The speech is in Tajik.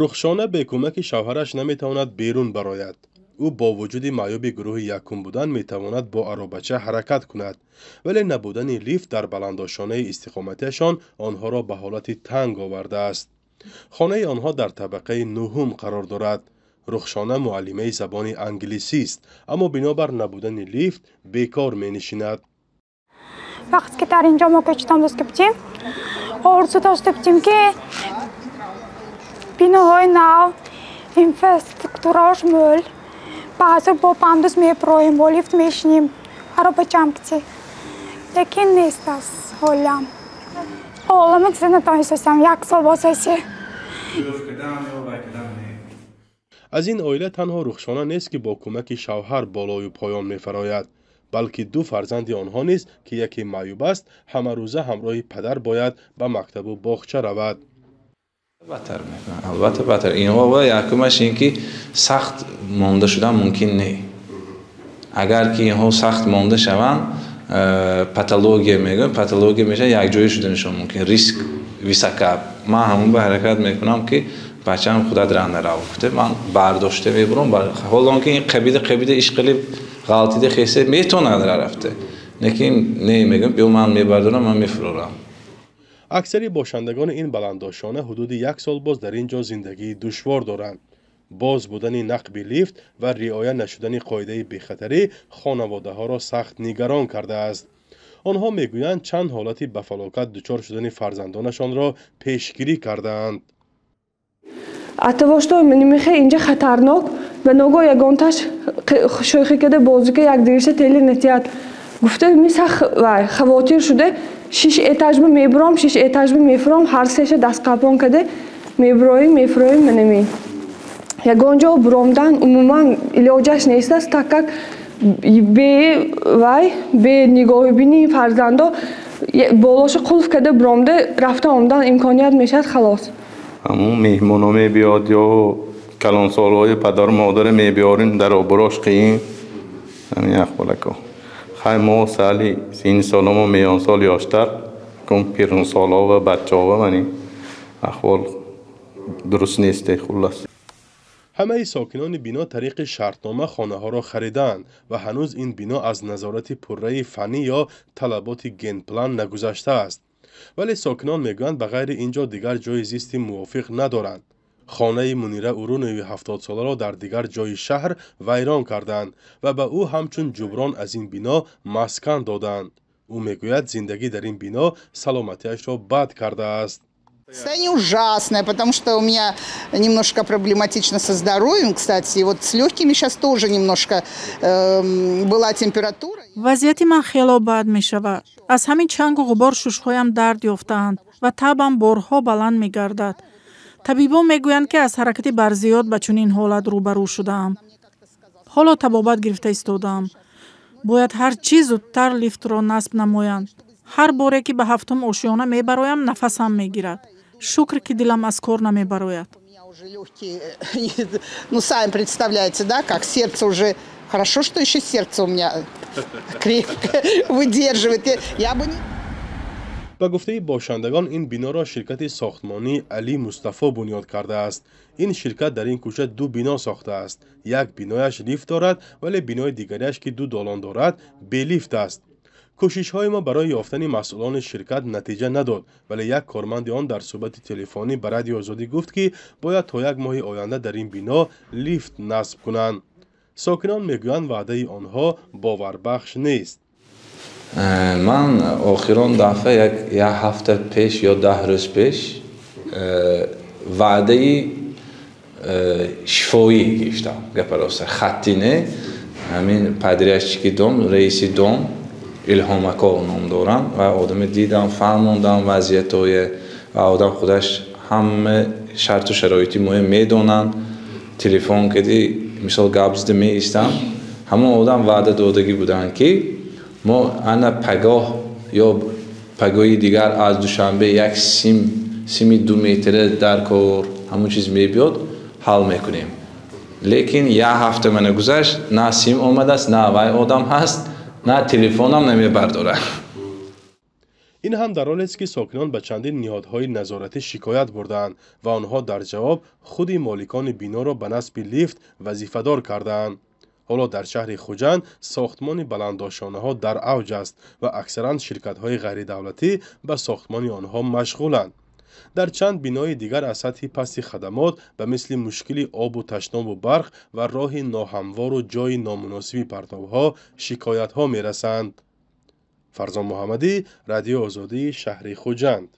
Рухшона бе кӯмаки шавҳараш наметавонад берун барояд. Ӯ бо вуҷуди маъюби гурӯҳи якум будан метавонад бо аробача ҳаракат кунад, вале набудани лифт дар баландошонаи истиқоматиашон онҳоро ба ҳолати танг овардааст. Хонаи онҳо дар табақаи нуҳум қарор дорад. Рухшона муаллимаи забони англисист, аммо бинобар набудани лифт бекор менишинад. Вақте ки дар инҷо мо кӯчидан дошта будем, орзу дошта будем, ки биноҳои нав, инфраструктураош мӯл, баъзо бо пандус меброем, бо лифт мешинем, аробачам кити. Лекин нест аст ҳолам. Олама дида натавонистам, як сол боз аси. Аз ин оила танҳо Рухшона нест, ки бо кӯмаки шавҳар болою поён мефарояд, балки ду фарзанди онҳо низ, ки яке маъюб аст, ҳамарӯза ҳамроҳи падар бояд ба мактабу боғча равад. Бадтар мекунад, албатта, бадтар. Инҳо якумаш ин ки сахт монда шудан мумкин не. Агар ки инҳо сахт монда шаванд, патология мегӯям, патология мешавад, якҷоя шуданашон мумкин, риск высока. Ман ҳамон ба ҳаракат мекунам, ки бачаам худат ранда рав гуфта, ман бардошта мебурам. Ҳолон ки ин қабида қабида ишқилиб ғалтида хесе метавонад рафта, лекин не, мегӯям, биё, ман мебардорам, ман мефурорам. Аксари бошандагони ин баландошона ҳудуди як сол боз дар ин ҷо зиндагии душвор доранд. Боз будани нақби лифт ва риоя нашудани қоидаи бехатарӣ хонаводаҳоро сахт нигарон кардааст. Онҳо мегӯянд, чанд ҳолати ба фалокат дучор шудани фарзандонашонро пешгирӣ кардаанд. От того, что мехе инҷа хатарнок ба ногоҳ ягонташ шӯхӣ када, бозӣ ка, якдигарша тели натиҳад гуфта, ми сах вай хавотир шуда, шиш этажба мебуром, шиш этажба мефуром, ҳар сеша дастқапон када мебуроем, мефуроем. Манами ягон ҷо буромдан умуман илоҷаш нест аст, так как бе вай, бе нигоҳубини фарзандо болоша қулф када буромда рафта омадан имконият мешавад, халос. Ҳамун меҳмоно мебиёд ё калонсолҳои падару модаре мебиёрем, дар обурош қиин ҳамин ахволако. Хай, мо сали сини соломо миёнсол ёштар кун, пирунсолҳо ва бачаҳо мани ахвол дуруст несте, хуллас. Ҳамаи сокинони бино тариқи шартнома хонаҳоро харидаанд ва ҳанӯз ин бино аз назорати пурраи фаннӣ ё талаботи генплан нагузаштааст. Вале сокинон мегӯянд, ба ғайри ин ҷо дигар ҷои зисти мувофиқ надоранд. Хонаи Мунира Урунови 70-соларо дар дигар ҷои шаҳр вайрон карданд ва ба ӯ ҳамчун ҷуброн аз ин бино маскан доданд. Ӯ мегӯяд, зиндагӣ дар ин бино саломатиашро бад кардааст. Состояние ужасное, потому что у меня немножко проблематично со здоровьем, кстати. И вот с легкими сейчас тоже немножко была температура. Вазъияти ман хело бад мешавад. Аз ҳамин чангу ғубор шушҳоям дард ёфтаанд ва табам борҳо баланд мегардад. Табибон мегӯянд, ки аз ҳаракати барзиёд ба чунин ҳолат рӯбарӯ шудаам. Ҳоло табобат гирифта истодаам. Бояд ҳар чӣ зудтар лифтро насб намоянд. Ҳар боре ки ба ҳафтум ошёна мебароям, нафасам мегирад. Шукр, ки дилам аз кор намебарояд. Ну, сами представляете, да, как сердце уже. Хорошо, что еще сердце у меня крепко выдерживает. Я бы не. Ба гуфтаи бошандагон, ин биноро ширкати сохтмонии Али Мустафо бунёд кардааст. Ин ширкат дар ин кӯча ду бино сохтааст. Як бинояш лифт дорад, вале бинои дигариаш, ки ду долон дорад, белифт аст. Кӯшишҳои мо барои ёфтани масъулони ширкат натиҷа надод, вале як корманди он дар суҳбати телефонӣ ба Радиои Озодӣ гуфт, ки бояд то як моҳи оянда дар ин бино лифт насб кунанд. Сокинон мегӯянд, ваъдаи онҳо боварбахш нест. Ман охирон дафъа як ҳафта пеш ё 10 рӯз пеш ваъдаи шифоӣ гирифтам. Гапа роста, хаттӣ не, ҳамин подрядчики дом, раиси дом Илҳомако ном дорам ва одаме дидам, фаҳмондам вазъиятҳое ва одам худаш ҳама шарту шароити муҳим медонанд. Телефон кардӣ, мисол, гап зада меистам. Ҳамон одам ваъда додагӣ буданд, ки мо ана пагоҳ ё пагоҳи дигар аз Душанбе як сим, сими 2 метра дар кор, ҳамон чиз мебиёд, ҳал мекунем. Лекин як ҳафта мана гузашт, на сим омадааст, на вай одам ҳаст, на телефонам намебардорад. Ин ҳам дар ҳолест, ки сокинон ба чандин ниҳодҳои назоратӣ шикоят бурдаанд ва онҳо дар ҷавоб худи моликони биноро ба насби лифт вазифадор кардаанд. Ҳоло дар шаҳри Хуҷанд сохтмони баландошонаҳо дар авҷ аст ва аксаран ширкатҳои ғайридавлатӣ ба сохтмони онҳо машғуланд. Дар чанд бинои дигар аз сатҳи пасти хадамот ба мисли мушкили обу ташнобу барқ ва роҳи ноҳамвору ҷойи номуносиби партовҳо шикоятҳо мерасанд. Фарзон Муҳаммадӣ, Радиои Озодӣ, шаҳри Хуҷанд.